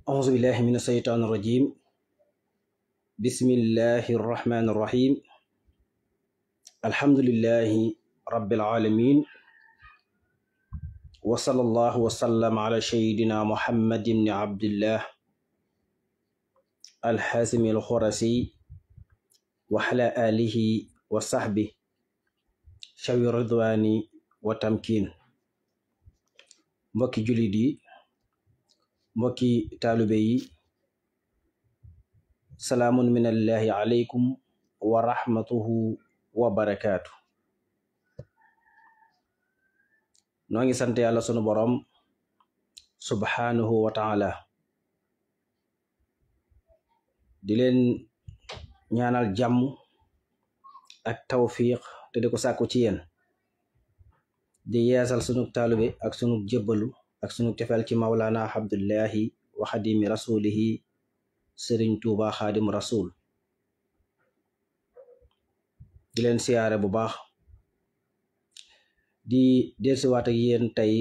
أعوذ بالله من الشيطان الرجيم بسم الله الرحمن الرحيم الحمد لله رب العالمين وصلى الله وسلم على سيدنا محمد بن عبد الله الحازم الخرسي وعلى آله وصحبه شوي الرضوان وتمكين mbokki jullit yi mbokki taalibe yi salaamun minallahi aleykum wa rahmatuhu wa barakaatu. noo ngi sant yàlla sunu borom subhanahu wa taala di leen ñaanal jàmm ak tawfiq te di ko sàkku ci yéen di yeesal sunu taalibe ak sunu jébbalu ak sunu tefel ci mawlaana abdullahi wa xadimi rasulihi sëriñ tuuba xaadim rasul di leen siyaare bu baax di delsiwaat ak yéen tey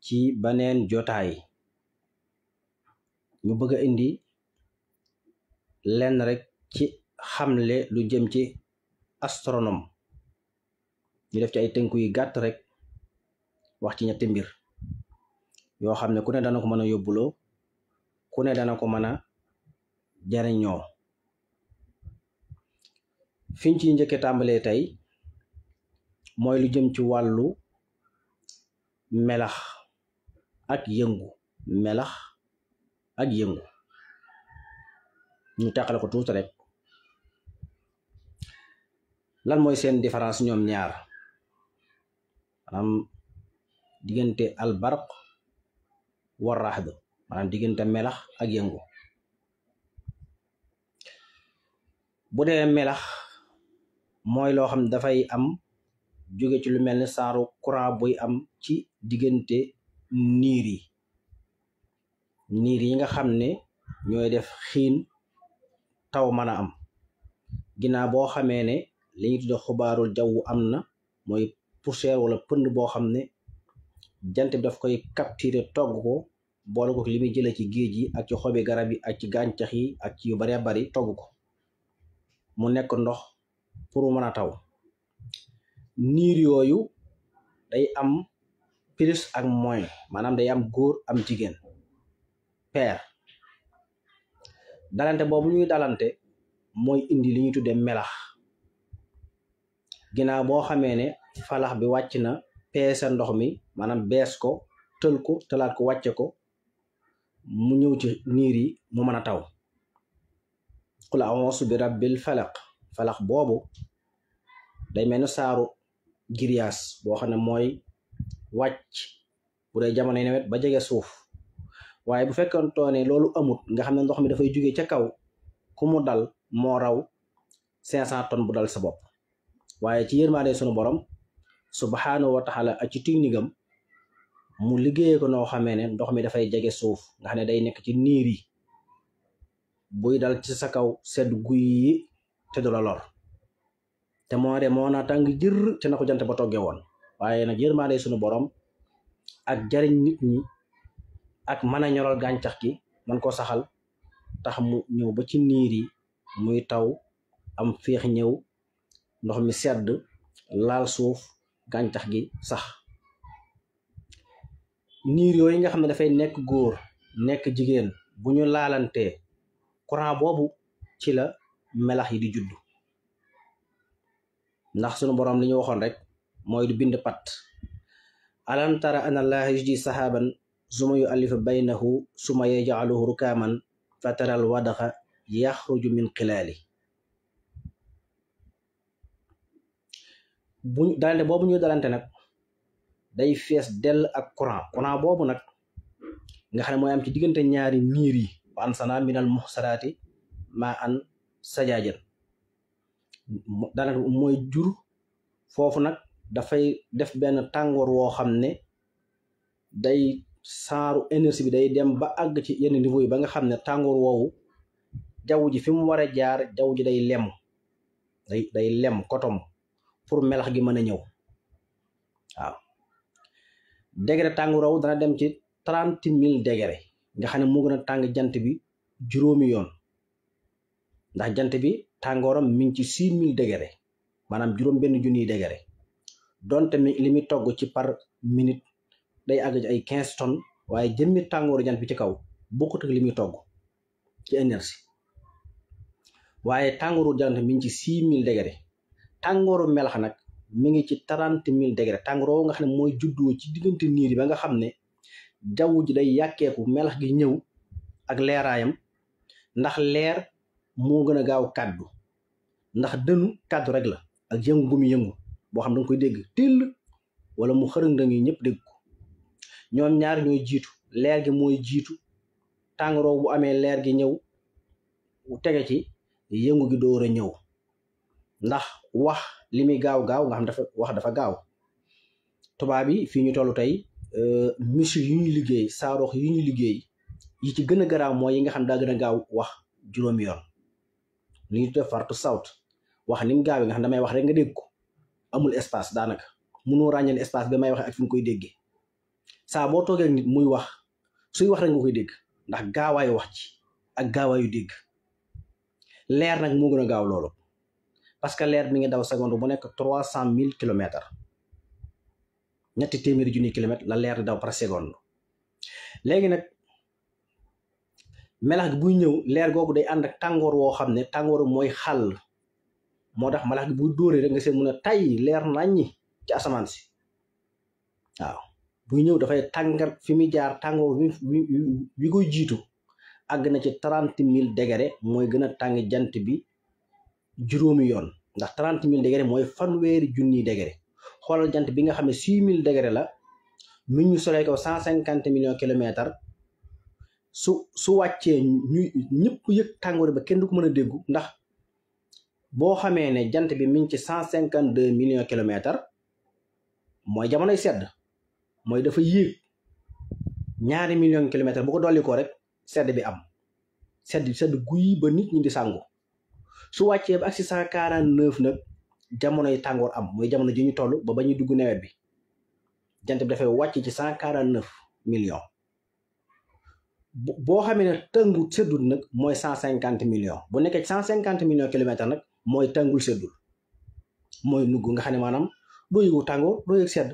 ci baneen jotaay ñu bëgg a indi lenn rek ci xamle lu jëm ci astronome ñu def ci ay tënku yu gàtt rek wax ci ñetti mbir yoo xam ne ku ne dana ko mën a yóbbuloo ku ne dana ko mën a jariñoo. fiñ ci njëkke tàmbalee tey mooy lu jëm ci wàllu melax ak yëngu ñu tàqale ko tuuti rek lan mooy seen différence ñoom ñaar maanaam diggante albarq war raxd maanaam diggante melax ak yëngu. bu dee melax mooy loo xam ne dafay am jóge ci lu mel ni saaru courant buy am ci diggante niir yi nga xam ne ñooy def xiin taw mën a am ginnaaw boo xamee ne li ñu tudde xubaarul jaww am na mooy poussière wala pënd boo xam ne jant bi daf koy capturer togg ko boole ko li muy jële ci géej yi ak ci xobi garab yi ak ci gàncax yi ak ci yu bari bari togg ko mu nekk ndox pour mën a taw. niir yooyu day am plus ak moins maanaam day am góor am jigéen paire dalante boobu ñuy dalante mooy indi li ñuy tuddee melax ginnaaw boo xamee ne falax bi wàcc na peese ndox mi maanaam bees ko tël ko tëlaat ko wàcce ko mu ñëw ci niir yi mu mën a taw. qul a'uuzu bi rabbil falaq boobu day mel ni saaru giriyaas boo xam ne mooy wàcc bu dee jamonoy nawet ba jege suuf waaye bu fekkoon ne loolu amut nga xam ne ndox mi dafay jóge ca kaw ku mu dal moo raw 500 tonnes bu dal sa bopp waaye ci yërmaande sunu borom subhanahu wa taala ak ci technique mu liggéeyee ko noo xamee ne ndox mi dafay jege suuf nga xam ne day nekk ci niir yi buy dal ci sa kaw sedd guy yi te du la lor te moo naa tàng jër te na ko jant ba toggee woon waaye nag yërmaande sunu borom ak jariñ nit ñi ak mën a ñoral gàncax gi man ko saxal tax mu ñëw ba ci niir yi muy taw am féex ñëw ndox mi sedd laal suuf gàncax gi sax. niir yooyu nga xam ne dafay nekk góor nekk jigéen bu ñu laalantee courant boobu ci la melax yi di juddu ndax sunu boroom li ñu waxoon rek mooy du bind pat alam tara an allaha yusji sahaban suma yu allifa baynahu suma yaj'aluhu rukaaman fataral wadaxa yaxruju min xilaali. bu dalante boobu ñu dalante nag day fees dell ak courant boobu nag nga xam ne mooy am ci diggante ñaari niir yi wa ansana minal muhsaraati ma an sajaajan daanaka mooy jur foofu nag dafay def benn tàngoor woo xam ne day saaru énergie bi day dem ba àgg ci yenn niveau yi ba nga xam ne tàngoor woowu jaww ji fi mu war a jaar jaww ji day lem kotom pour melax gi mën a ñëw waaw degré tàngooraw dana dem ci 30 000 degré nga xam ne moo gën a tàng jant bi juróomi yoon ndax jant bi tàngooram mi ngi ci 6000 degré maanaam juróom benn junniy degré donte mi li muy togg ci par minute day àgg ci ay 15 tonnes waaye jëmmi tàngooru jant bi ci kaw bokkut ak li muy togg ci énergie waaye tàngooru jant mi ngi ci 6000 degré tàngooru melax nag mi ngi ci 30000 degré tàngoor nga xam ne mooy juddoo ci diggante niir yi ba nga xam ne jaww ji day yàkkeeku melax gi ñëw ak leeraayam ndax leer moo gën a gaaw kàddu ndax dënu kàddu rek la ak yëngu bu mu yëngu boo xam da nga koy dégg till wala mu xërëng yi ñëpp dégg ko ñoom ñaar ñooy jiitu leer gi mooy jiitu tàngoor bu amee leer gi ñëw tege ci yëngu gi door a ñëw ndax wax li muy gaaw nga xam dafa gaaw tubaab yi fii ñu toll tey missile yu ñuy liggéey saarox yu ñuy liggéey yi ci gën a garaaw mooy yi nga xam daa gën a gaaw wax juróomi yoon li ñu tuddee fartu sawt wax ni mu gaawee nga xam damay wax rek nga dégg ko amul espace daanaka mënoo ràññeel espace ba may waxee ak fi mu koy déggee saa boo toogee nit muy wax suy wax rek nga koy dégg ndax gaawaayu wax ci ak gaawaayu dégg leer nag moo gën a gaaw loolu parce que leer mi ngi daw seconde bu nekk 300 000 kilomètres ñetti téeméeri junni kilomètres la leer di daw par seconde léegi nag melax gi buy ñëw leer googu day ànd ak tàngoor woo xam ne tàngoor mooy xàll moo tax melax gi buy dóoree rek nga seen mun a tay leer naññi ci asamaan si waaw buy ñëw dafay tàngal fi muy jaar tàngoor wi koy jiitu àgg na ci 30000 degré mooy gën a tàng jant bi juróomi yoon ndax 30000 degré mooy fanweeri junniy degré xoolal jant bi nga xam ne 6000 degré la mi ñu solee ko 150 millions kilomètres su wàccee ñu ñëpp yëg tàngoor ba kenn du ko mën a déggu ndax boo xamee ne jant bi mi ngi ci 152 millions kilomètres mooy jamonoy sedd mooy dafa yéeg 2 millions kilomètres bu ko dolli ko rek sedd bi am sedd guy ba nit ñi di sàngu su wàccee ba ak si 149 nag jamonoy tàngoor am mooy jamono ji ñu toll ba ñuy dugg nawet bi jant bi dafay wàcc ci 149 millions boo xamee ne tëngul seddul nag mooy 150 millions bu nekkee 150 millions kilomètres nag mooy tëngul seddul mooy nugg nga xam ne maanaam doo yëgu tàngoor doo yëg sedd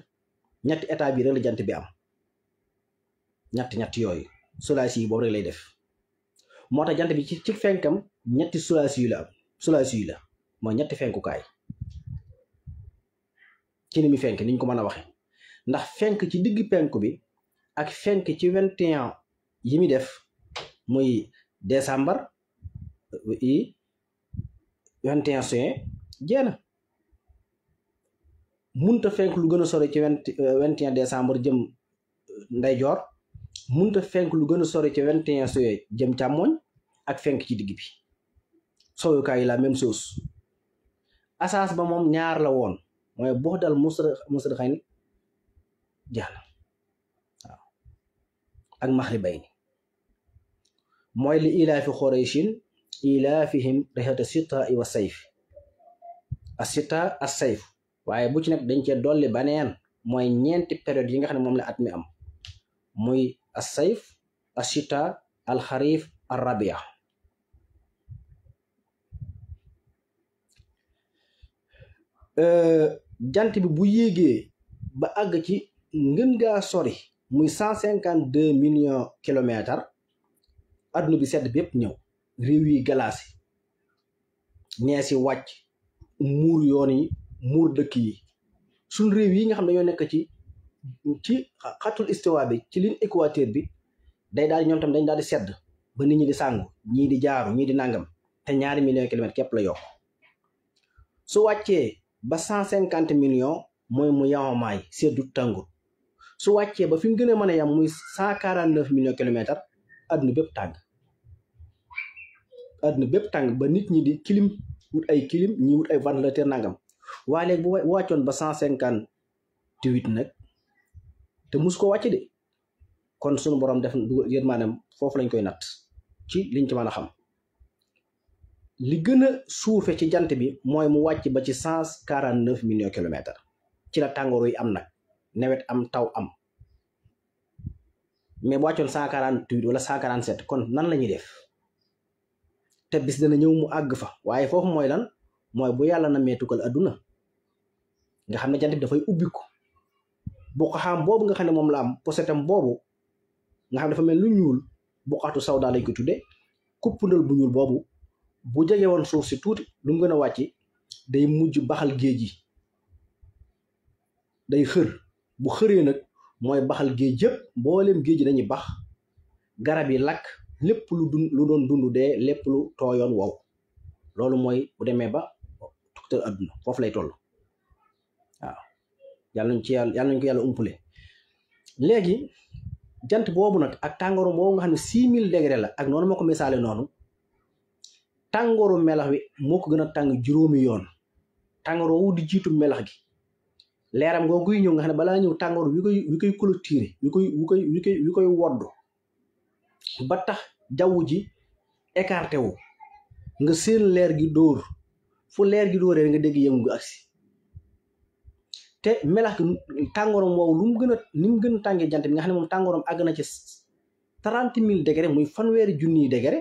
ñetti état bi rek la jant bi am ñett yooyu solaasi yi boobu rek lay def moo tax jant bi ci fenkam ñetti solaasi yu la mooy ñetti fenkukaay ci ni mi fenk niñ ko mën a waxe ndax fenk ci digg penku bi ak fenk ci 21 yi mi def muy décembre i 21 juin jeena munta fenk lu gën a sori ci 21 décembre jëm ndeyjoor munta fenk lu gën a sori ci 21 juillet jëm càmmooñ ak fenk ci digg bi sowukaay yi la même chose asaas ba moom ñaar la woon mooy boo dal musra xëy ni jeex na waaw ak maxribay ni mooy li ilaafi Qurayshin ilaafihim rihlata sitaa wa sayf as-sitaa as-sayf waaye bu ci nekk dañ cee dolli baneen mooy ñeenti période yi nga xam ne moom la at mi am muy as-sayf as-sitaa al-xariif ar-rabia jant bi bu yéegee ba àgg ci ngën gaa sori muy 152 millions kilomètres adduna bi sedd bi yëpp ñëw réew yi galaasi nees yi wàcc muur yoon yi muur dëkk yi suñ réew yi nga xam ne dañoo nekk ci xatul istiwa bi ci ligne équateur bi day daal ñoom tam dañ daal di sedd ba nit ñi di sàngu ñii di jaaru ñii di nangam te 2 millions kilomètres képp la yokk su wàccee ba 150 millions mooy mu yamamaay seddu tàngut su wàccee ba fi mu gën a mën a yam muy 149 millions kilomètres adduna bépp tàng ba nit ñi di clim wut ay clim ñi wut ay ventilateur nangam waaye léegi bu wàccoon ba 158 nag te mus ko wàcc de kon sunu borom def yéen maanaam foofu lañ koy natt ci liñ ci mën a xam li gën a suufe ci jant bi mooy mu wàcc ba ci 149 millions kilomètres ci la tàngoor yi am nag nawet am taw am mais bu wàccoon 148 wala 147 kon nan la ñuy def te bis dana ñëw mu àgg fa waaye foofu mooy lan mooy bu yàlla na mee tukkal adduna nga xam ne jant bi dafay ubbiku buqaxaam boobu nga xam ne moom la am posetam boobu nga xam ne dafa mel lu ñuul buqaatu sawda lañ ko tudde kuppundal bu ñuul boobu bu jege woon suuf si tuuti lu mu gën a wàcc day mujj baxal géej yi day xër bu xëree nag mooy baxal géej yëpp mboolem géej yi dañuy bax garab yi lakk lépp lu doon dund dee lépp lu tooyoon wow loolu mooy bu demee ba tukkal adduna foofu lay toll waaw yàlla nañ ko yàlla umpule léegi jant boobu nag ak tàngooru boobu nga xam ne 6000 degré la ak noonu ma ko misaale noonu tàngooru melax wi moo ko gën a tàng juróomi yoon tàngoor woowu di jiitu melax gi leeram googuy ñëw nga xam ne balaa ñëw tàngoor wi koy clôturer wi koy wodd ba tax jaww ji écarté wu nga seen leer gi dóor fu leer gi dóoree nga dégg yëngu nga agsi te melax gi tàngooram woowu ni mu gën a tàngee jant bi nga xam ne moom tàngooram àgg na ci 30 000 degré muy 1,000 degré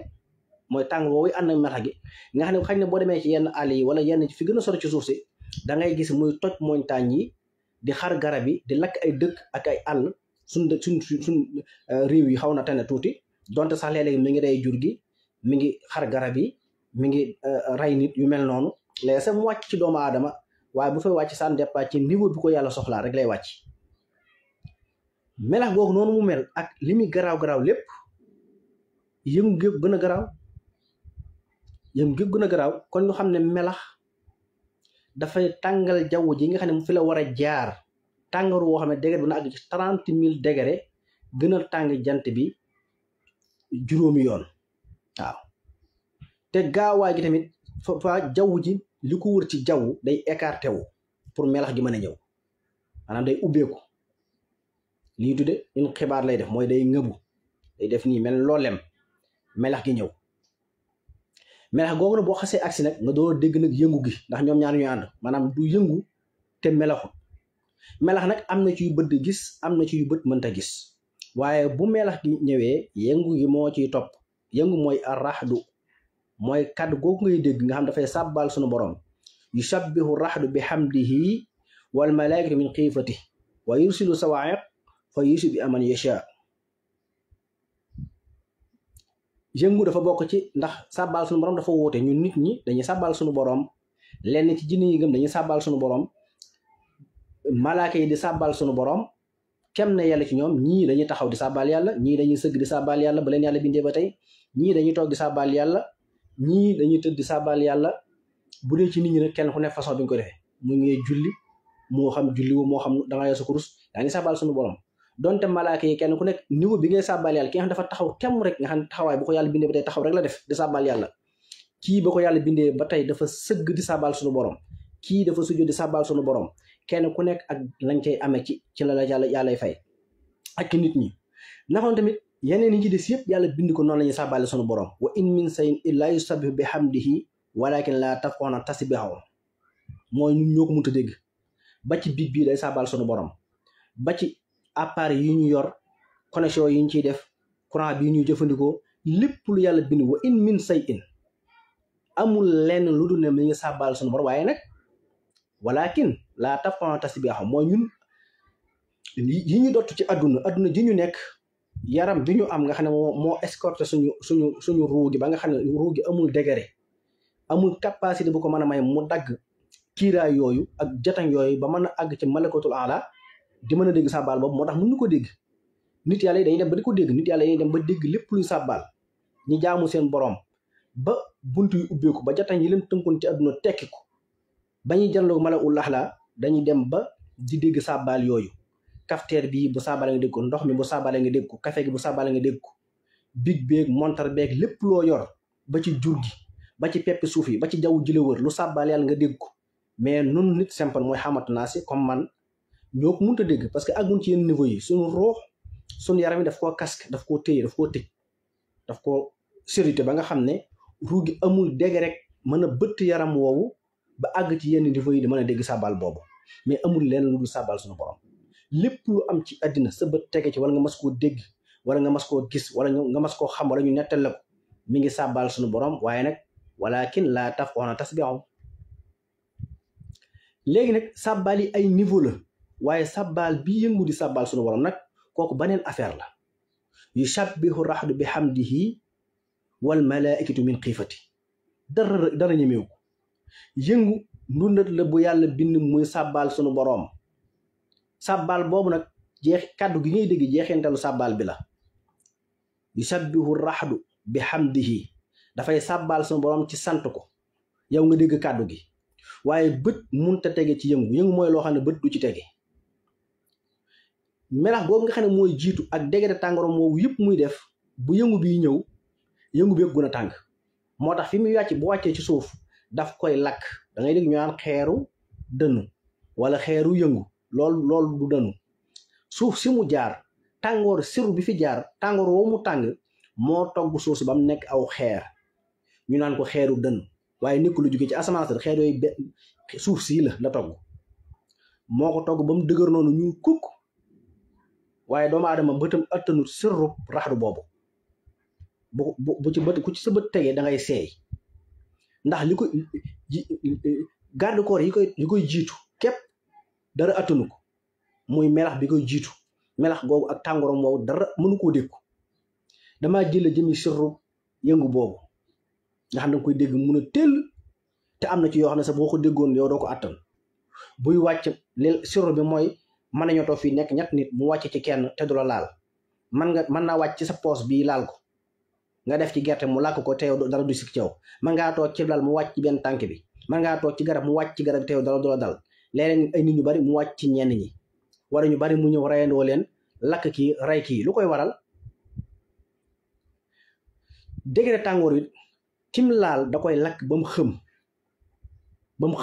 mooy tàngoor woowu ànd ak melax gi nga xam ne xëy na boo demee ci yenn àll yi wala yenn fi gën a sori ci suuf si da ngay gis muy toj montagne yi di xar garab yi di lakk ay dëkk ak ay àll suñ réew yi xaw na tane tuuti donte sax léeg-léegi mi ngi rey jur gi mi ngi xar garab yi mi ngi rey nit yu mel noonu léegi sax mu wàcc ci doomu aadama waaye bu fay wàcc sans départ ci niveau bi ko yàlla soxlaa rek lay wàcc melax googu noonu mu mel ak li muy garaaw lépp yëngu gépp gën a garaaw kon ñu xam ne melax dafay tàngal jaww ji nga xam ne mu fi la war a jaar tàngaru woo xam ne degré bi na àgg ci 30 000 degré gën a tàng jant bi juróomi yoon waaw te gaawaay gi tamit fa jaww ji li ko wër ci jaww day écarté wu pour melax gi mën a ñëw maanaam day ubbeeku lii tudde ñun xibaar lay def mooy day ngëbu day def nii mel loo lem melax gi ñëw melax googu nag boo xasee agsi nag nga doo dégg nag yëngu gi ndax ñoom ñaar ñuy ànd maanaam du yëngu te melaxut melax nag am na ci yu bët di gis am na ci yu bët mënta gis waaye bu melax gi ñëwee yëngu gi moo ciy topp yëngu mooy arraxdu mooy kàddu googu ngay dégg nga xam dafay sàbbaal sunu borom yusabbihu raxdu bi hamdihi wal malaikatu min xiifati wa yursilu sawaa'iq fa yusibu bi aman yasha yëngu dafa bokk ci ndax sàbbaal sunu borom dafa wóote ñun nit ñi dañuy sàbbaal sunu borom lenn ci jinne yi gëm dañuy sàbbaal sunu borom malaaka yi di sàbbaal sunu borom kem na yàlla ci ñoom ñii dañuy taxaw di sàbbaal yàlla ñii dañuy sëgg di sàbbaal yàlla ba leen yàlla bindee ba tey ñii dañuy toog di sàbbaal yàlla ñii dañuy tëdd di sàbbaal yàlla bu dee ci nit ñi nag kenn ku ne façon bi nga ko defee mu ngi julli moo xam julli woo moo xam danga yor sa kurus yaa ngi sàbbaal sunu borom donte malaaka yi kenn ku nekk niveau bi ngay sàbbaal yàlla ki nga xam dafa taxaw temm rek nga xam ne taxawaay bu ko yàlla bindee ba tey taxaw rek la def di sàbbaal yàlla kii ba ko yàlla bindee ba tey dafa sëgg di sàbbaal sunu borom kii dafa sujjóot di sàbbaal sunu borom kenn ku nekk ak lañ cay amee ci la yàllay fay ak nit ñi naxoon tamit yeneen yi ci des yëpp yàlla bind ko noonu la ñuy sàbbaale sunu borom wa in min shay'in illa yusabbihu bi hamdihi walakin la tafqahuna tasbihahum mooy ñun ñoo ko mënta dégg ba ci biig bii day sàbbaal sunu borom ba ci appareil yi ñu yor connexion yi ñu ciy def courant bi ñuy jëfandikoo lépp lu yàlla bind wa in min shay'in amul lenn lu dul ne mi ngi sàbbaal sunu borom waaye nag walakin la tafqahuna tasbihahum mooy ñun yi ñu dott ci adduna ji ñu nekk yaram bi ñu am nga xam ne moo escorté suñu ruu gi ba nga xam ne ruu gi amul degré amul capacité bu ko mën a may mu dagg kiiraay yooyu ak jatañ yooyu ba mën a àgg ci malakatul ala di mën a dégg sàbbaal boobu moo tax mënuñu ko dégg nit yàlla yi dañuy dem ba di ko dégg nit yàlla yi dem ba dégg lépp luy sàbbaal ñi jaamu seen borom ba bunt yu ubbeeku ba jatañ yi leen tënkoon ci adduna tekki ko ba ñuy janloo malakul ala dañuy dem ba di dégg sàbbaal yooyu cafetière bi bu sàbbaale nga dégg ko ndox mi bu sàbbaale nga dégg ko café gi bu sàbbaale nga dégg ko big beeg montar beeg lépp loo yor ba ci jur gi ba ci peppi suuf yi ba ci jaww ji la wër lu sàbbaal yàlla nga dégg ko mais nun nit simple mooy xamatu naa si comme man ñoo ko mënut a dégg parce que àgguñ ci yenn niveau yi suñu roox suñu yaram yi daf koo casque daf koo téye daf koo tëj daf koo sérité ba nga xam ne ruu gi amul dégg rek mën a bëtt yaram woowu ba àgg ci yenn niveau yi di mën a dégg sàbbaal boobu mais amul leen lu dul sàbbaal suñu borom lépp lu am ci àddina sa bët tege ci wala nga mas koo dégg wala nga mas koo gis wala nga mas koo xam wala ñu nettal la ko mi ngi sàbbaal suñu borom waaye nag walakin laa tafqahuuna tasbiihahum. léegi nag sàbbaal yi ay niveau la waaye sàbbaal bi yëngu di sàbbaal suñu borom nag kooku baneen affaire la. yusabbihu rahdu bi hamdihi wal malaikatu min xiifati. dara ñemeew ko. yëngu ndundat la bu yàlla bind muy sàbbaal suñu boroom. sàbbaal boobu nag kàddu gi ngay dégg jeexintalu sàbbaal bi la. yusabbihu rahdu bi hamdihi dafay sàbbaal suñu boroom ci sant ko yow nga dégg kàddu gi waaye bët munta tege ci yëngu mooy loo xam ne bët du ci tege. melax boobu nga xam ne mooy jiitu ak degré tàngooram woowu yëpp muy def bu yëngu bi ñëw yëngu bi yëpp gën a tàng moo tax fi muy wàcc bu wàccee ci suuf daf koy lakk. da ngay dégg ñu naan xeeru dënnu wala xeeru yëngu loolu du dënnu. suuf si mu jaar tàngoor siru bi fi jaar tàngoor woo mu tàng moo togg suuf si ba mu nekk aw xeer ñu naan ko xeeru dënnu waaye nekk lu jóge ci asamaan si xeer yooyu suuf sii la togg moo ko togg ba mu dëgër noonu ñuy kukk waaye doomu aadama bëtam ëttanut sirru raxdu boobu bu ci bët ku ci sa bët tegee da ngay seey ndax li koy garde corps yi koy jiitu képp dara attanu ko muy melax bi koy jiitu melax googu ak tàngooram woowu dara mënu koo dékku. damaa jële jëmi sirru yëngu boobu nga xam ne danga koy dégg mun a teel te am na ci yoo xam ne sax boo ko déggoon yow doo ko attan. buy wàcc li sirru bi mooy mën nañoo toog fii nekk ñett nit mu wàcc ci kenn te du la laal mën naa wàcc ci sa poos bii laal ko nga def ci gerte mu làkk ko te yow dara du sikk ci yow. mën ngaa toog ci lal mu wàcc ci benn tànk bi mën ngaa toog ci garab mu wàcc ci garab te yow dara du la dal. léeg-léeg ay nit ñu bari mu wàcc ci ñenn ñi wala ñu bari mu ñëw rayandoo leen lakk kii ray kii lu koy waral degré tàngoor wi kim laal da koy lakk ba mu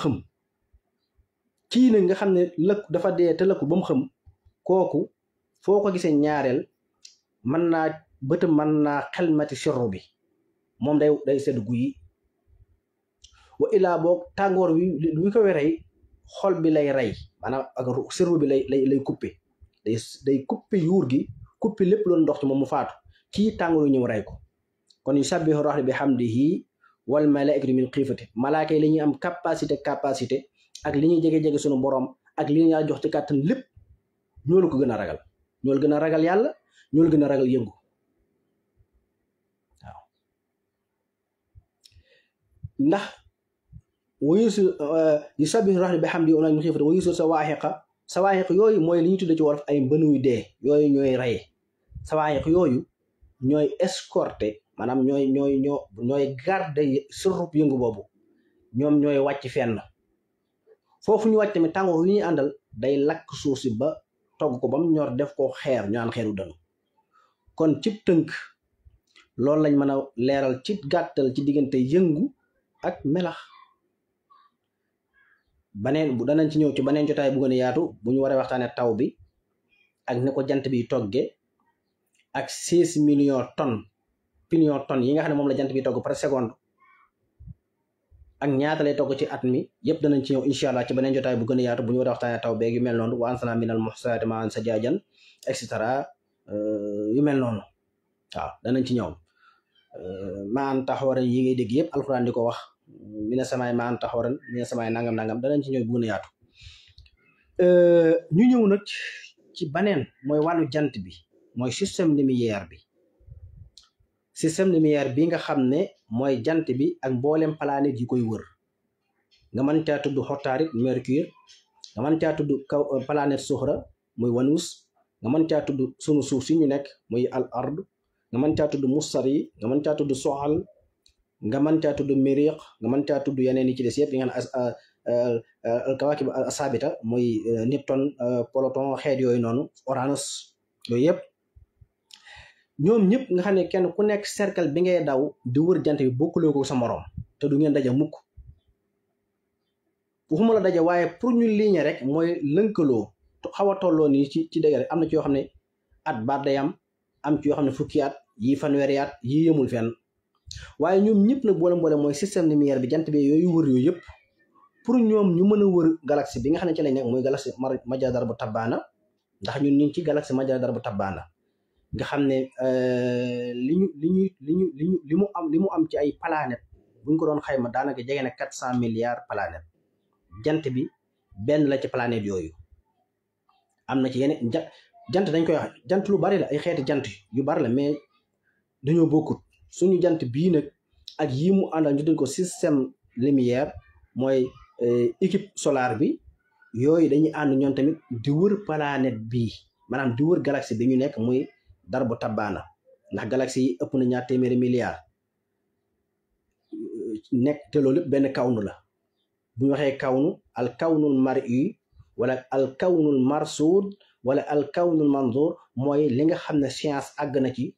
xëm kii nag nga xam ne lëkk dafa dee te lëkku ba mu xëm kooku foo ko gisee ñaareel mën naa bëtam mën naa xelmati sirru bi moom day sedd guyi. wa ilaa boog tàngoor wi lu ko rey xol bi lay rey maanaam ak sirru bi lay coupé day coupé yuur gi coupé lépp loolu ndox ci moom mu faatu kii tàngoor yu ñëw rey ko. kon yusabbihu rahdu bi hamdihi wal malaikatu min xiifati. malaaka yi la ñuy am capacité ak li ñuy jege-jege sunu borom ak li ñu yàlla jox ci kàttan lépp ñoo la ko gën a ragal ñoo la gën a ragal yàlla ñoo la gën a ragal yëngu waaw. ndax yusabbihu rahdu bi hamdihi wal malaikatu min xiifati wa yusiru sawaaxiq yooyu mooy li ñu tudde ci wolof ay mbënuy dee yooyu ñooy reye. sawaaxiq yooyu ñooy escorté maanaam ñooy garde surub yëngu boobu ñoom ñooy wàcc fenn foofu ñu wàcc tamit tàngoor yu ñuy àndal day lakk suuf si ba togg ko ba mu ñor def ko xeer ñu naan xeeru dënnu. kon ci tënk loolu lañ mën a leeral ci gàttal ci diggante yëngu ak melax. danañ ci ñëw ci baneen jotaay bu gën a yaatu bu ñu waree waxtaane taw bi ak ni ko jant bi togge ak 16 millions tonnes yi nga xam ne moom la jant bi togg par seconde ak ñaata lay togg ci at mi yëpp danañ ci ñëw incha allah ci beneen jotaay bu gën a yaatu bu ñu war a waxtaanee taw beeg yu mel noonu wa ansana minal muhsanaati ma'an sajaajan et cetera yu mel noonu waaw danañ ci ñëw maan taxawaran yi ngay dégg yëpp alxuraan di ko wax mina samaay maan taxawaran mina samaay nangam danañ ci ñëw bu gën a yaatu. ñu ñëw nag ci baneen mooy wàllu jant bi mooy système lumière bi nga xam ne mooy jant bi ak mboolem planète yi koy wër nga mën caa tudd xotaarit mercure nga mën caa tudd planète suxra muy wanus nga mën caa tudd sunu suuf si ñu nekk muy al ard nga mën caa tudd mustari nga mën caa tudd soxal nga mën caa tudd miriq nga mën caa tudd yeneen yi ci des yëpp yi nga xam al kawakib asabita muy Neptune Pluton xeet yooyu noonu Uranus yooyu yëpp ñoom ñëpp nga xam ne kenn ku nekk cercle bi ngay daw di wër jant bi bokkuloo ko sa morom te du ngeen daje mukk waxuma la daje waaye pour ñu ligne rek mooy lënkaloo xaw a tolloo nii ci dëgg rek am na ci yoo xam ne at baat day am ci yoo xam ne fukki at yii fanweeri at yii yëmul fenn waaye ñoom ñëpp nag boole mooy système lumière bi jant bi yooyu wër yooyu yëpp pour ñoom ñu mën a wër galaxie bi nga xam ne ci lañ nekk mooy galaxie Majra Darbu Tabbaana ndax ñun ñu ngi ci galaxie Majra Darbu Tabbaana nga xam ne li mu am ci ay planète buñ ko doon xayma daanaka jege na 400 milliards planète. jant bi benn la ci planète yooyu. am na ci yeneen jant dañ koy wax jant lu bari la, ay xeeti jant yu bari la, mais dañoo bokkut. suñu jant bii nag ak yi mu àndal ñu tudd ko système lumière mooy équipe solaire bi, yooyu dañuy ànd ñoom tamit di wër planète bii, maanaam di wër galaxie bi ñu nekk muy darbu tabbaana, ndax galaxie yi ëpp na 2 téeméeri milliards nekk, te loolu lépp benn kawnu la. bu ñu waxee kawnu, al kawnul mar'i wala al kawnul marsuud wala al kawnul manzour mooy li nga xam ne science àgg na ci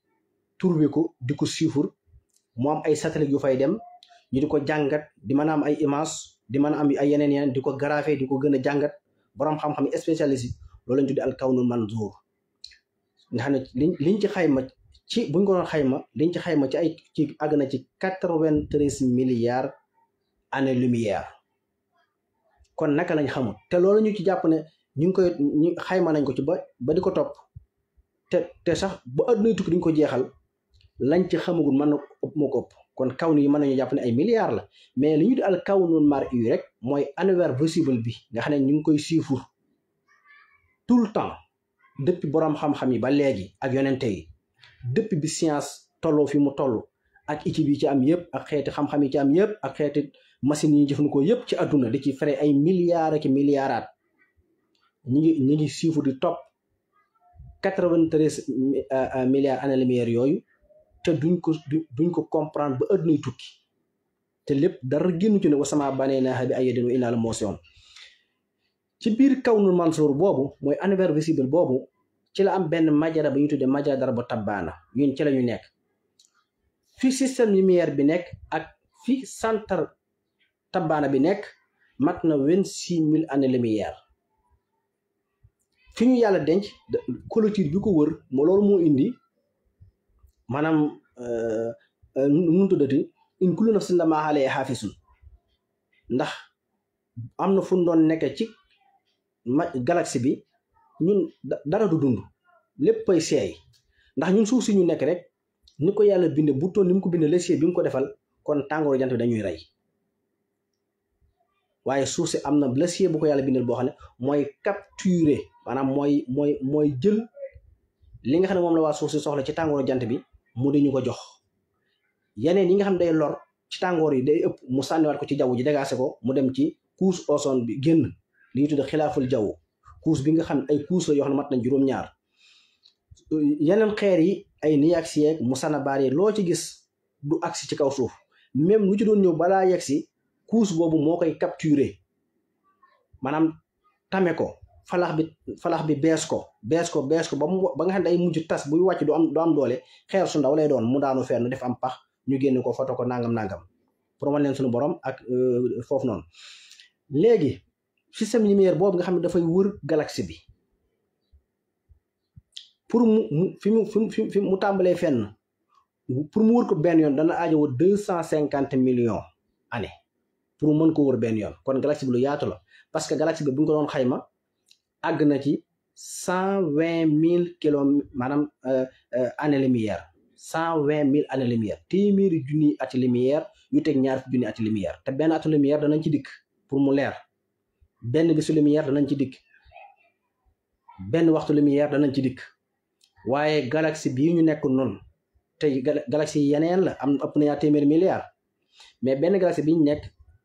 trouvé ko di ko chiffre, mu am ay satellite yu fay dem ñu di ko jàngat, di mën a am ay image, di mën a am ay yeneen di ko graphe, di ko gën a jàngat. borom xam-xam yi spécialiste yi loolu lañ tuddi al kawnul manzour, nga xam ne liñ ci xayma ci buñ ko doon xayma liñ ci xayma ci ay ci àgg na ci 93 milliards années lumière. kon naka lañ xamul, te loolu ñu ci jàpp ne ñu xayma nañ ko ci ba di ko topp, te sax ba addunay tukki duñ ko jeexal, lañ ci xamagul mën na ëpp moo ko ëpp. kon kawnu yi mën nañu jàpp ne ay milliards la, mais li ñu di al kawnul mar'i rek mooy univers visible bi nga xam ne ñu ngi koy suivre tout le temps depuis borom xam-xam yi ba léegi ak yonente yi, depuis bi science tolloo fi mu toll ak équipe yi ci am yëpp ak xeeti xam-xam yi ci am yëpp ak xeeti machines yi jëfandikoo yëpp ci àdduna di ci fere ay milliards ak milliardaat, ñi ngi suivre di topp 93 milliards années-lumière yooyu, te duñ ko comprendre ba àddunay tukki, te lépp dara génnu ci ne wasamaa banaynaahaa bi aydin wa innaa lamuusi'uun. ci biir kawnul mansuur boobu mooy univers visible boobu ci la am benn majara ba ñu tuddee majara darbu tabbaana, ñun ci la ñu nekk. fi système lumière bi nekk ak fi centre tabbaana bi nekk mat na 26 000 années-lumière. fi ñu yàlla denc clôture bi ko wër loolu moo indi maanaam nu mu tuddati in kullu nafsin lammaa alayhaa haafisun, ndax am na fu mu doon nekk ci galaxie bi ñun dara du dund, léppay seey, ndax ñun suuf si ñu nekk rek ni ko yàlla binde bu toon ni mu ko binde l'acier bi mu ko defal, kon tàngooru jant bi dañuy rey. waaye suuf si am na l'acier bu ko yàlla bindal boo xam ne mooy capturer, maanaam mooy jël li nga xam ne moom la waa suuf si soxla ci tàngooru jant bi mu di ñu ko jox. yeneen yi nga xam ne day lor ci tàngoor yi day ëpp mu sànniwaat ko ci jaww ji dégagé ko mu dem ci couche ozone bi génn, li ñuy tudde xilaaful jaww, couche bi nga xam ne ay couche la yoo xam ne mat nañ juróom-ñaar. yeneen xeer yi ay niyaksi yeeg musanabaar yi loo ci gis du agsi ci kaw suuf, même lu ci doon ñëw balaa yegg si couche boobu moo koy capturer, maanaam tame ko, falax bi bees ko ba nga xam ne day mujj tas, buy wàcc du am doole, xeer su ndaw lay doon mu daanu fenn def am pax ñu génn ko foto ko nangam pour man leen suñu borom ak foofu noonu. léegi système lumière boobu nga xam ne dafay wër galaxie bi, pour mu tàmbalee fenn, pour mu wër ko benn yoon dana aajowoo 250 millions années pour mu mën ko wër benn yoon. kon galaxie bi lu yaatu la, parce que galaxie bi bu ñu ko doon xayma àgg na ci 120 000 kilomètres, maanaam année-lumière, 120 000 années-lumière, téeméeri junni ati lumière yu teg ñaar fukki junni ati lumière. te benn atu lumière danañ ci dikk pour mu leer, benn bisu lumière danañ ci dikk, benn waxtu lumière danañ ci dikk. waaye galaxie bii ñu nekk noonu tey galaxie yeneen la am ëpp na 2 téeméeri milliards, mais benn galaxie bi ñu nekk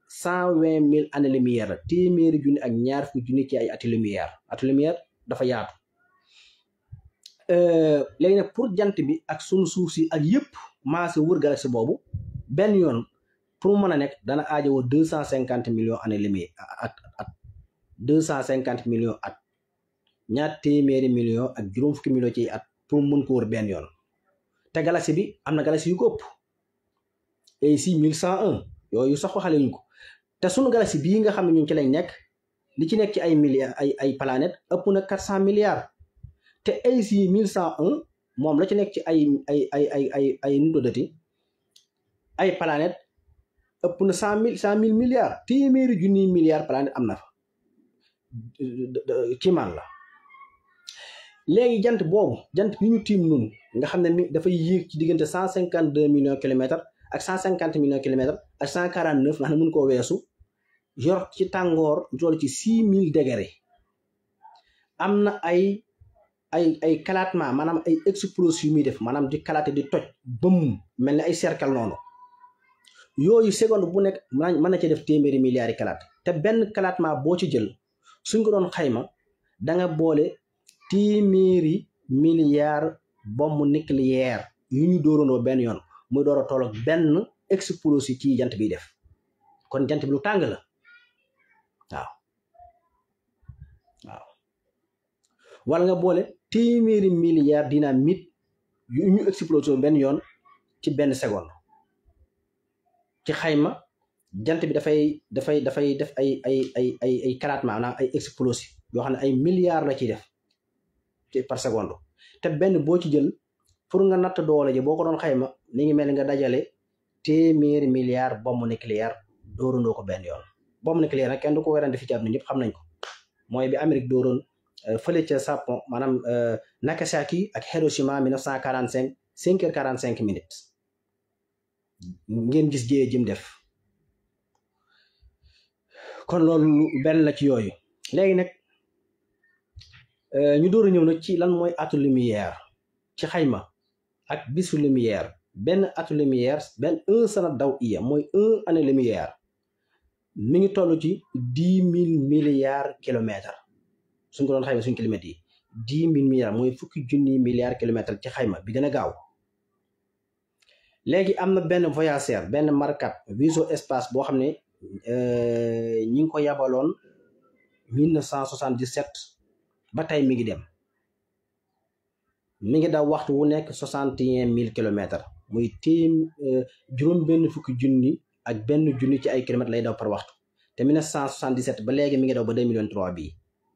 120 000 années-lumière la, téeméeri junni ak ñaar fukki junni ci ay ati lumière. ati lumière dafa yaatu. léegi nag pour jant bi ak sunu suuf si ak yëpp maase wër galaxie boobu benn yoon pour mu mën a nekk dana aajowoo 250 millions années-lumière at 250 millions at, ñaar téeméeri millions ak juróom fukki millions ci at pour mu mën ko wër benn yoon. te galaxie bi am na galaxie yu ko ëpp AC 1101 yooyu sax waxale ñu ko. te sunu galaxie bii nga xam ne ñun ci lañ nekk li ci nekk ci ay milliards ay planètes ëpp na 400 milliards. te AC 1101 moom la ci nekk ci ay nu doddati ay planètes ëpp na 100 000 milliards, téeméeri junniy milliards planètes am na fa. kiimaan la. léegi jant boobu jant bi ñu tiim nun nga xam ne mi dafay yéeg ci diggante 152 millions kilomètres ak 150 millions kilomètres ak 149 nga xam ne mun koo weesu yor ci tàngoor lu toll ci 6000 degré am na ay éclatement maanaam ay explosion yu muy def maanaam di kalaate di toj bëm mel ni ay cercle noonu yooyu seconde bu nekk mën na ci def téeméeri milliards yi kalaat te benn éclatement boo ci jël suñ ko doon xayma da nga boole téeméeri milliards bombe nucléaire yu ñu dóorandoo benn yoon muy door a toll ak benn explosion ci jant bi def kon jant bi lu tàng la waaw wala nga boole téeméeri milliards dynamite yu ñu explosion benn yoon ci benn seconde ci xayma jant bi dafay def ay éclatement maanaam ay explosion yoo xam ne ay milliards la ciy def ci par seconde te benn boo ci jël pour nga natt doole ji boo ko doon xayma ni ngi mel ni nga dajale téeméeri milliards bombe nucléaire dóorandoo ko benn yoon bombe nucléaire nag kenn du ko werante fi ci àdduna ñëpp xam nañ ko mooy bi Amérique dóoroon fële ca Japon maanaam Nagasaki ak Hiroshima 1945 5h45 minutes ngeen gis jéyee jëm def kon loolu benn la ci yooyu léegi nag ñu door a ñëw nag ci lan mooy atu lumière ci xayma ak bisu lumière benn atu lumière benn un sana daw iya mooy un année lumière mi ngi toll ci 10 000 milliards kilomètres suñ ko doon xayma suñ kilomètres yi 10 000 milliards mooy fukki junni milliards kilomètres ci xayma bi gën a gaaw léegi am na benn voyageur benn markat vaisseau espace boo xam ne ñi ngi ko yabaloon 1977 ba tey mi ngi dem mi ngi daw waxtu wu nekk 61 000 kilomètres muy juróom benn fukki junni ak benn junni ci ay kilomètres lay daw par waxtu te 1977 ba léegi mi ngi daw ba 2023 bii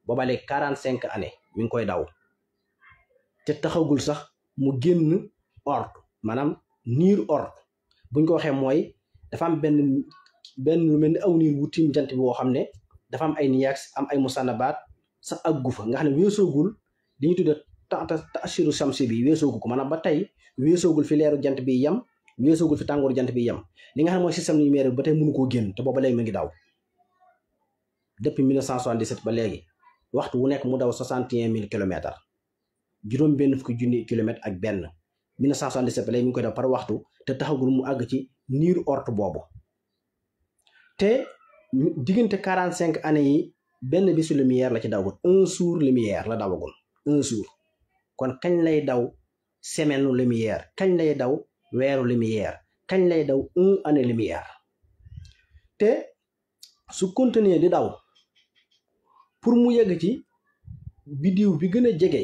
booba léegi 45 années mi ngi koy daw te taxagul sax mu génn ordre maanaam niir ordre buñ ko waxee mooy dafa am benn lu mel ni aw niir wu tiim jant bi woo xam ne dafa am ay niyax am ay musanabaat sax aggu fa nga xam ne weesoogul li ñu tudde ta'siru shamsi bi weesoogu ko maanaam ba tey weesoogul fi leeru jant bi yem weesoogul fi tàngooru jant bi yem li nga xam ne mooy système lumière bi ba tey mënu koo génn te booba léegi mu ngi daw depuis 1977 ba léegi waxtu wu nekk mu daw 61 000 kilomètres juróom benn fukki junni kilomètres ak benn 1977 ba léegi mi ngi koy daw par waxtu te taxagul mu àgg ci niir ordre boobu te diggante 45 années yi benn bisu lumière la ci dawagul un jour lumière la dawagul un jour kon kañ lay daw semaine lumière kañ lay daw weeru lumière kañ lay daw un année lumière te su continuer di daw pour mu yegg ci biddiw bi gën a jege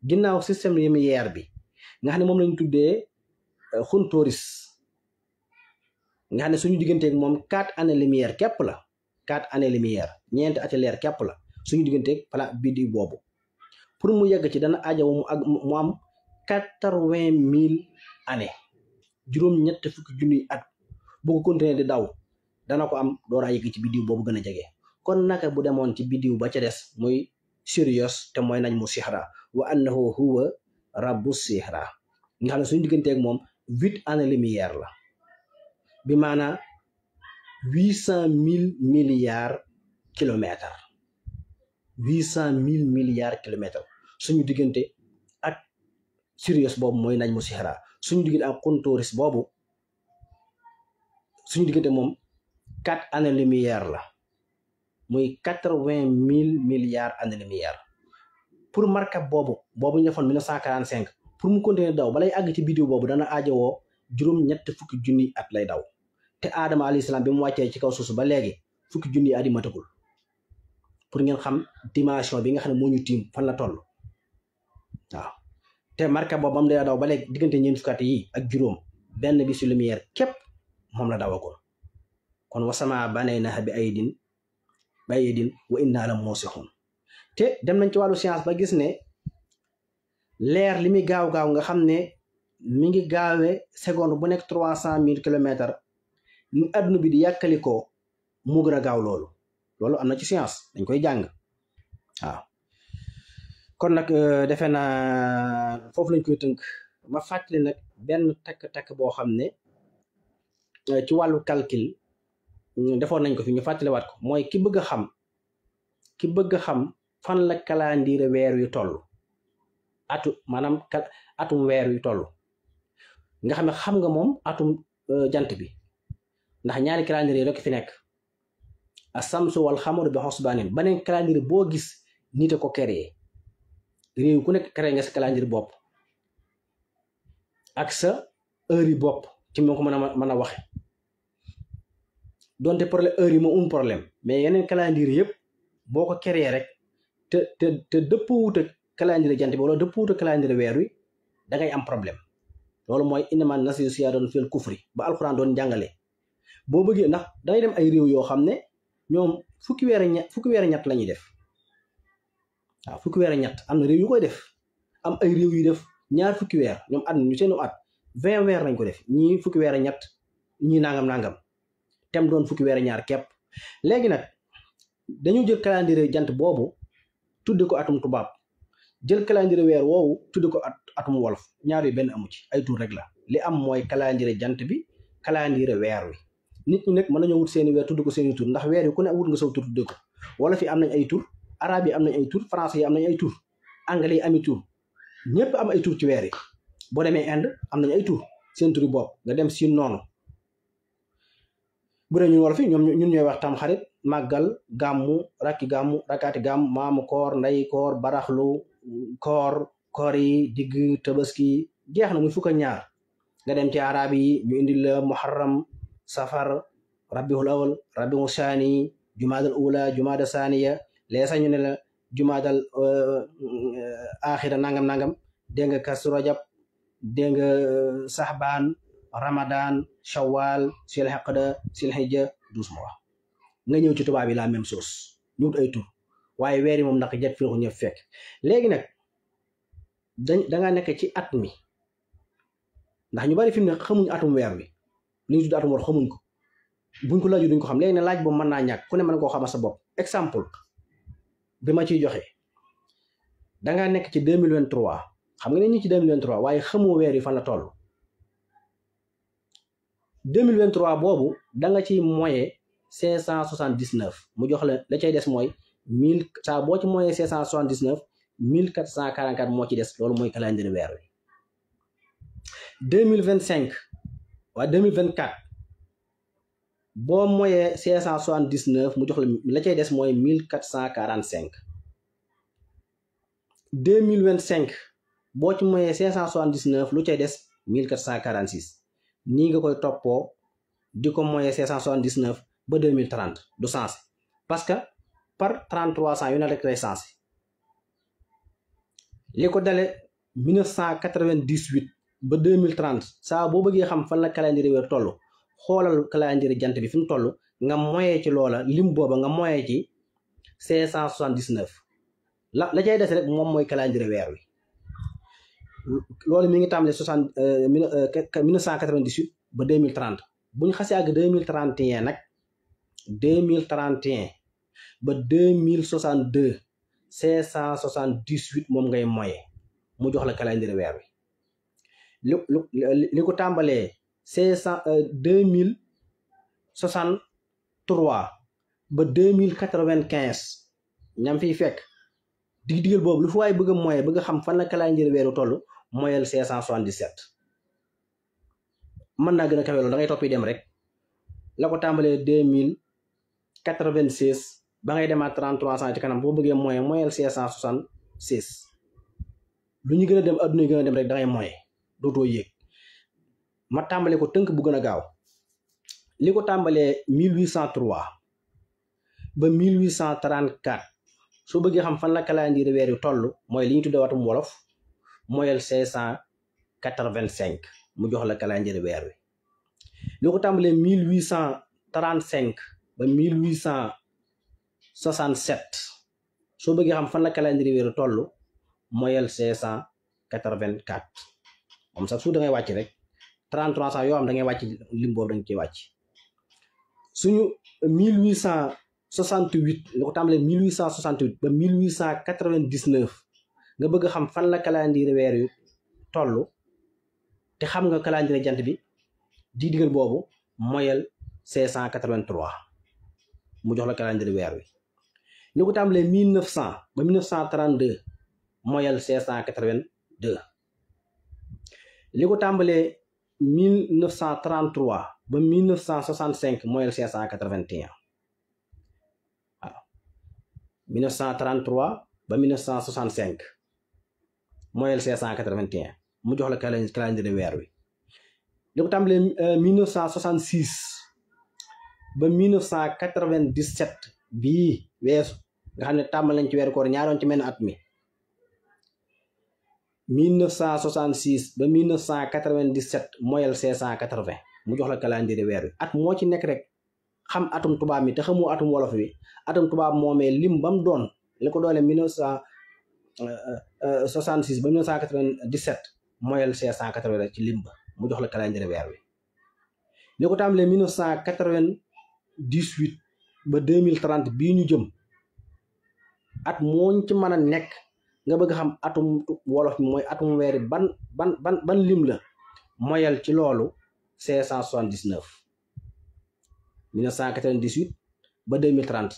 ginnaaw système lumière bi nga xam ne moom lañu tuddee Xuntóoris nga xam ne suñu digganteeg moom 4 années lumière képp la 4 années lumière ñeenti ati leer képp la suñu digganteeg pala biddiw boobu pour mu yegg ci dana aajowo mu am 80 000 années juróom-ñett fukki junniy at boo ko continuer di daw dana ko am door a yegg ci biddiw boobu gën a jege kon naka bu demoon ci biddiw ba ca des muy Sirius te mooy najmu sihra wa annahu huwa rabbu sihra nga xam ne suñu digganteeg moom 8 années lumière la bi maanaa 800 000 milliards kilomètres 800 000 milliards kilomètres suñu diggante ak Sirius boobu mooy najmu sihra suñu diggante ak Xuntóoris boobu suñu diggante moom 4 années lumière la muy 80 000 milliards années lumière pour markab boobu ñu defoon 1945 pour mu continuer daw balay àgg ci biddiw boobu dana aajowoo juróom-ñett fukki junni at lay daw te Adama alayhi salaam bi mu wàccee ci kaw suuf ba léegi fukki junni at yi matagul pour ngeen xam dimension bi nga xam ne moo ñu tiim fan la toll waaw te markab boobu am day daw ba léegi diggante ñeent fukki at yi ak juróom benn bisu lumière képp moom la dawagul kon wasamaa banaynahaa bi aydin wa innaa la muusixuun te dem nañ ci wàllu science ba gis ne leer li muy gaaw nga xam ne mi ngi gaawee seconde bu nekk 300 000 kilomètres ni adduna bi di yàkkalikoo mu gën a gaaw loolu am na ci science dañ koy jàng waaw kon nag defe naa foofu lañ koy tënk ma fàttali nag benn takk-takk boo xam ne ci wàllu calcul defoon nañ ko fi ñu fàttaliwaat ko mooy ki bëgg a xam fan la calendrier weer wi toll maanaam atum weer wi toll nga xam nga moom atum jant bi ndax ñaari calendrier rek fi nekk as-samsu wal xamaru bi husbaanin beneen calendrier boo gis nit a ko créé réew ku nekk créé nga sa calendrier bopp ak sa heure yi bopp ci moo ko mën a waxe donte problème heure yi moo problème mais yeneen calendrier yëpp boo ko créé rek te dëppwut ak calendrier jant bi wala dëppwut ak calendrier weer wi da ngay am problème loolu mooy innamaa nasii'u ziyaadatu fil kufri ba alxuraan doon jàngale boo bëggee ndax dangay dem ay réew yoo xam ne ñoom fukki weer ñett la ñuy def waaw fukki weer ñett am na réew yu koy def am ay réew yu def ñaar fukki weer ñoom at ñu seenu at 20 weer lañ ko def ñii fukki weer ñett ñii nangam tem doon fukki weer ñaar kepp léegi nag dañu jël calendrier jant boobu tudde ko atum tubaab jël calendrier weer woowu tudde ko atum wolof ñaar yu benn amu ci ay tur rek la li am mooy calendrier jant bi calendrier weer wi nit ñi nag mën nañoo wut seeni weer tudde ko seeni tur ndax weer yi ku ne wut nga saw tur tudde ko wolof yi am nañ ay tur arabe yi am nañ ay tur français yi am nañ ay tur anglais yi ami tur ñëpp am ay tur ci weer yi boo demee Inde am nañ ay tur seen turi bopp nga dem si noonu bu dee ñun wolof yi ñoom ñun ñooy wax tam xarit màggal gàmmu rakki gàmmu rakkaati gàmmu maamu koor nday koor baraxlu koor yi digg tabaski jeex na muy fukk ak ñaar nga dem ci arab yi ñu indil la muharram safar rabiul awal rabiul saani jumaadal ula jumaada saaniya lee sax ñu ne la jumaadal axira nangam dégg nga kasu rajab dégg nga saxbaan ramadan shawal sil xaqda sil xijja douze mois nga ñëw ci tubaab yi la même chose ñu wut ay tur waaye weer yi moom ndax jet fi ko ñëpp fekk léegi nag dangaa nekk ci at mi ndax ñu bari fi mu ne xamuñ atum weer wi li ñu tudd atum war xamuñ ko buñ ko laaju duñ ko xam léegi ne laaj boobu mën naa ñàkk ku ne mën koo xamal sa bopp exemple bi ma ciy joxe dangaa nekk ci 2023 xam nga ne ñi ci 2023 waaye xamoo weer yi fan la toll 2023 boobu da nga ciy moye 579 mu jox la cay des mooy 1000 saa boo ci moye 579 1444 moo ci des loolu mooy calendrier weer wi 2025 waa 2024 boo moyee 579 mu jox la cay des mooy 1445 2025 boo ci moyee 579 lu cay des 1446 nii nga koy toppoo di ko moyee 579 ba 2030 du sens parce que par 3300 yu ne rek lay sens li ko dale 1998 ba 2030 saa boo bëggee xam fan la calendrier weer toll xoolal calendrier jant bi fi mu toll nga moyee ci loola lim booba nga moyee ci 579 la cay des rek moom mooy calendrier weer wi loolu mi ngi tàmbale 1998 ba 2030 bu ñu xasee àgg 2031 nag 2031 ba 2062 578 moom ngay moye mu jox la calendrier weer wi li ko tàmbalee 2063 ba 2095 ñam fiy fekk digal boobu lu fu waay bëgg a moye bëgg a xam fan la calendrier weeru toll moyel 577 mën naa gën a kawe loolu da ngay toppi dem rek la ko tàmbalee 2096 ba ngay demaat 3300 ci kanam boo bëggee moyel 576 lu ñu gën a dem adduna yi gën a dem rek da ngay moye dootoo yéeg ma tàmbalee ko tënk bu gën a gaaw li ko tàmbalee 1803 ba 1834 soo bëggee xam fan la calendrier weer yu toll mooy li ñu tuddee watum wolof moyel 585 mu jox la calendrier weer wi li ko tàmbalee 1835 ba 1867 soo bëggee xam fan la calendrier weer yu toll moyel 584 moom sax su da ngay wàcc rek 3300 yoo xam da ngay wàcc lim boobu da nga ciy wàcc suñu 1868 li ko tàmbalee 1868 ba 1899 nga bëgg xam fan la calendrier weer yu toll te xam nga calendrier jant bi di digal boobu moyal 583 mu jox la calendrier weer wi. li ko tàmbalee 1900 ba 1932 moyal 582 li ko tàmbalee 1933 ba 1965 moyal 581 waaw 1933 ba 1965 moyal 581 mu jox la calendrier weer wi. li ko tàmbalee 1966 ba 1997 bii weesu nga xam ne tàmbal nañ ci weeru koor ñaaroon ci menn at mi 1966 ba 1997 moyal 580 mu jox la calendrier weer wi. at moo ci nekk rek xam atum tubaab mi te xamoo atum wolof wi atum tubaab moomee lim bam doon li ko doole 1966 ba 1997 moyal 580 rek ci lim ba mu jox la calendrier weer wi. li ko tàmbalee 1998 ba 2030 bii ñu jëm at mooñ ci mën a nekk nga bëgg xam atum wolof mi mooy atum weeri ban lim la moyal ci loolu 579 1998 ba 2030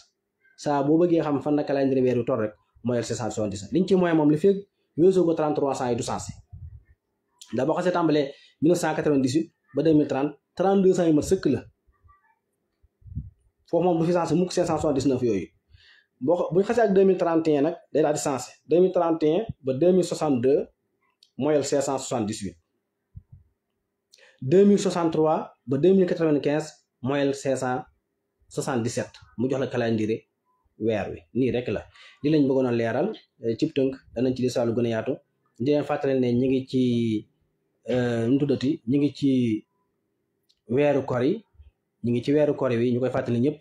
saa boo bëggee xam fan la calendrier weer wi toll rek moyal 579 liñ ci mooy moom li fekk weesoo ko 3300 yi du sensé ndax boo xasee tàmbalee 1998 ba 2030 3200 yi mat sëkk la foofu moom du fi sensé mukk 579 yooyu bu ñu xasee ak 2031 nag day daal di sensé 2031 ba 2062 moyal 578 2063 ba 2095 moyal 577 mu jox la calendrier weer wi. nii rek la li lañ bëggoon a leeral cib tënk danañ ci lisaalu gën a yaatu di leen fàttali ne ñi ngi ci nu tuddati ñi ngi ci weeru kor yi wi ñu koy fàttali ñëpp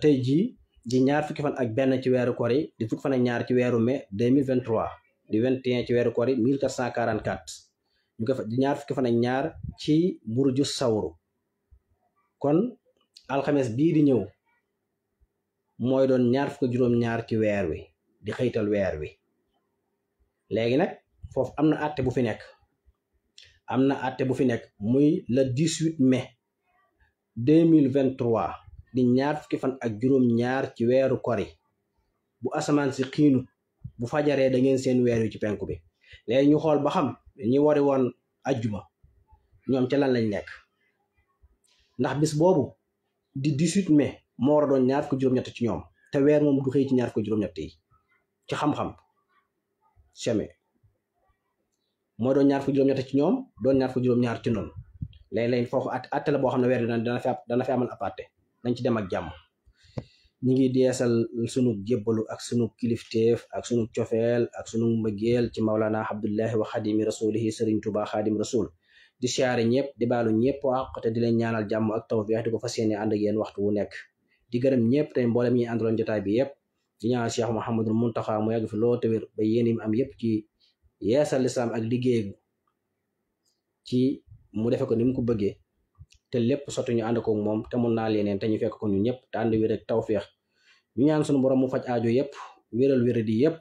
tey jii di ñaar fukki fan ak benn ci weeru kor yi di fukki fan ak ñaar ci weeru mai 2023 di 21 ci weeru kor yi 1444 ñu koy di ñaar fukki fan ak ñaar ci burju sawru kon alxames bii di ñëw mooy doon ñaar fukki juróom-ñaar ci weer wi di xëytal weer wi. léegi nag foofu am na àtte bu fi nekk muy le 18 mai 2023 di ñaar fukki fan ak juróom-ñaar ci weeru kori bu asamaan si xiinut bu fajaree da ngeen seen weer wi ci penku bi. léegi ñu xool ba xam ñi wari woon ajjuma ñoom ca lan lañ nekk ndax bis boobu di 18 mai moo war a doon ñaar fukki juróom-ñett ci ñoom te weer moom du xëy ci ñaar fukki juróom-ñett yi ci xam-xam jamais mooy doon ñaar fukki juróom-ñett ci ñoom doon ñaar fukki juróom-ñaar ci noonu léeg-léeg foofu atte la boo xam ne weer bi dana fi amal ab atte nañ ci dem ak jàmm. ñi ngi deesal sunu jébbalu ak sunu kilifteef ak sunu cofeel ak sunu mbëggeel ci Mawlana Abdullahi wa xadimi rasulihi Sëriñ Tuubaa xaadim rasul di siyaare ñëpp di baalu ñëpp àq te di leen ñaanal jàmm ak tawfiix di ko fas yéene ànd ak yéen waxtu wu nekk di gërëm ñëpp tey mboolem ñi àndaloon jotaay bi yëpp di ñaanal Cheikh Mouhamadul Muntaxa mu yàgg fi loo tawér ba yéen yi am yëpp ci yeesal lislaam ak liggéey ci mu defe ko ni mu ko bëggee te lépp sotti ñu ànd ko moom te mun naa leneen te ñu fekk ko ñu ñëpp te ànd wér ak tawfiix ñu ñaan sunu borom mu faj aajo yëpp wéral wéradi yëpp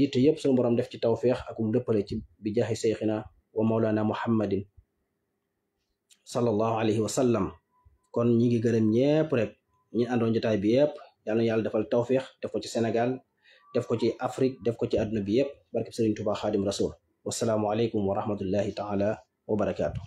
yitte yëpp sunu borom def ci tawfiix ak mu dëppale ci bi jaaxi seyxina wa mawlana muhammadin sallallahu alayhi wa sallam. kon ñi ngi gërëm ñëpp rek ñi àndoon jotaay bi yëpp yal na yàlla defal tawfiix def ko ci Sénégal def ko ci Afrique def ko ci àdduna bi yëpp barkeb Sëriñ Tuubaa xaadim rasul wasalaamu aleykum wa rahmatullahi taala wa barakaatu.